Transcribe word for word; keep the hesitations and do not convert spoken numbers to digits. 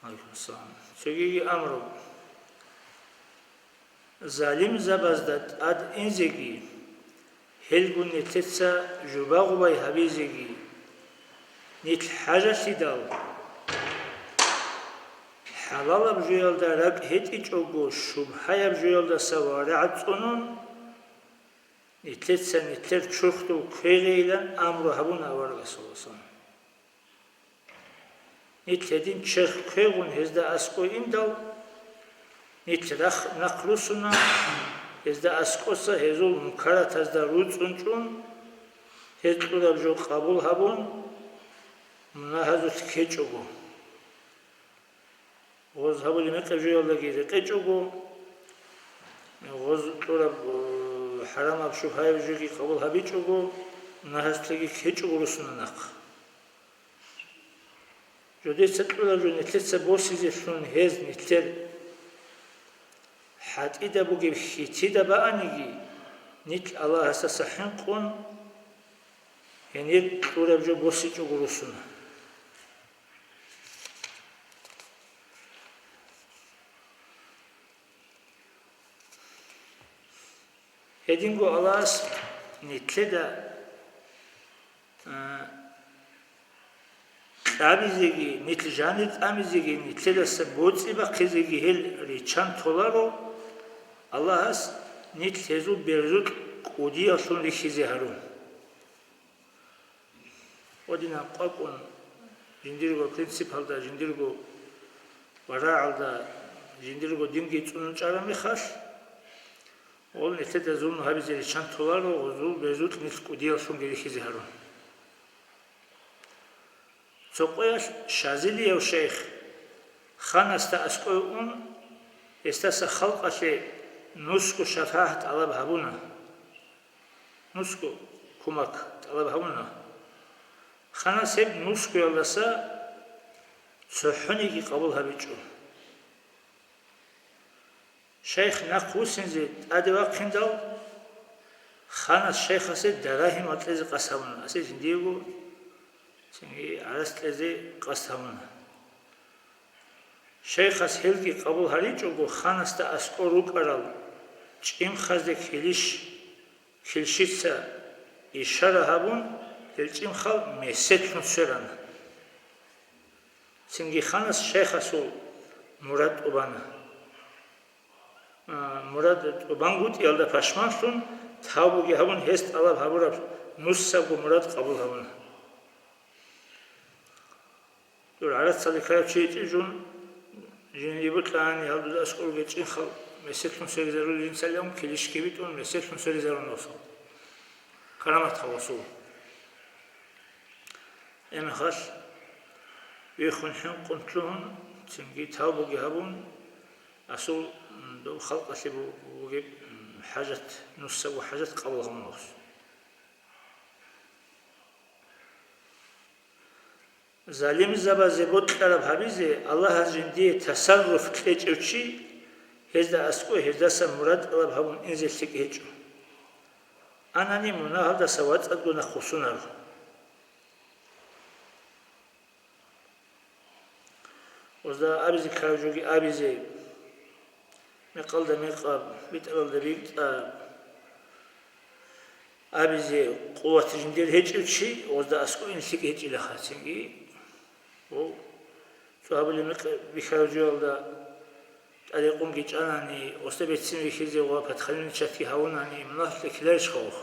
Алейкум салам. Цогиги амру. Залимзабазда тӀад инзеги, гьелгун нилъеца жуба-гъубай гьабизеги, нилъ хӀажалъидал, хӀалалаб жоялда ракӀ гьетӀичӀого, шубгьаяб жоялдаса варагӀ цӀунун, нилъеца нилъер чурхдул квегъейилан амру гьабуна аварагас, саллаллагьу гӀалайгьи вассалам. Нилъ гьедин черх квегъун гьезда аскӀо индал, нилъ рахъ нахъ руссуна, гьезда аскӀоса гьезул мункаратазда руцӀцӀун чӀун, гьез кьураб жо къабул гьабун, мунагьазулъ ккечӀого. Гъоз гьабулеб мекъаб жоялдаги рекъечӀого, гъоз кьураб, э, хӀарамаб шубгьаяб жоги къабул гьабичӀого, мунагьазлъиги ккечӀого руссуна нахъ. Жодеца кьураб жо нилъеца босизелъун гьез нилъер хӀатӀида бугеб хьитида баъаниги, нилъ Аллагьасдаса хӀинкъун, гьенир кьураб жо босичӀого руссуна. Гьединго Аллагьас нилъеда, а, кьабизеги, нилъ жанир тӀамизеги, нилъедаса боцӀи бахъизеги гьел риччан толаро, Аллагьас нилъ гьезул берзукь кӀудияллъун рихьизе гьарун. Гьединаб къвакӀун жиндирго принципалда, жиндирго варагӀалда, жиндирго динги цӀунун чӀараб мехалъ, гъол нилъеда зулму гьабизе риччан толаро, гъозул берзукь нилъ кӀудияллъунги рихьизе гьарун. Цо къоялъ Шазилияв шайх ханасда аскӀове ун, гьесдаса халкъалъе нусго шафагӀат тӀалаб гьабуна. Нусго кумак тӀалаб гьабуна. Ханас гьеб нусгоялдаса цохӀониги къабул гьабичӀо. Шайх нахъвуссинзе тӀаде вахъиндал, ханас шайхасе дарагьимал кьезе къасд гьабуна, асе жиндиего цинги гӀарац кьезе къасд гьабуна. Шайхас гьелги къабул гьаричӀого, ханасда аскӀор рукӀарал чӀимхазде килищ-, килщица ишара гьабун, гьел чӀимхал меседлъун сверана. Цинги ханас шайхасул мурад тӀубана. А, мурад тӀубангутӀиялда пашманлъун, тавбуги гьабун, гьес тӀалаб гьабураб нусабго мурад къабул гьабуна. Дур гӀарацалде ккарав чи гьечӀеб жун, жиндие бокьани гьал дуда аскӀор ругел чӀинхал меседлъун сверизарулин, цалъун килищги битӀун меседлъун сверизарун васал. Карамат гьав васул. Гьеб мехалъ виххун хӀинкъун лъугьун, цинги тавбуги гьабун, асул, м, доб халкъалъе бу-, бугеб, м, хӀажат, нусабго хӀажат къабул гьабун васул. Залимзабазе бокьараб гьабизе Аллагьас жиндие тасарруф кьечӀев чи, гьезда аскӀо гьездаса мурад тӀалаб гьабун инзе лъикӀ гьечӀо. Анани мунагьалдаса вацӀцӀадго нахъвуссунаро. Гъозда абизе ккараб жоги абизе, мекъалда мекъаб, битӀаралда битӀа абизе къуват жиндир гьечӀев чи, гъозда аскӀовин лъикӀ гьечӀила хацинги. О, цо гьабулеб мекъ бихьарав жоялда тӀадекъунги чӀанани, гъосда берцин вихьизе ва патхалин чатги гьавунани, мунагьлъи ккеларищха гъов?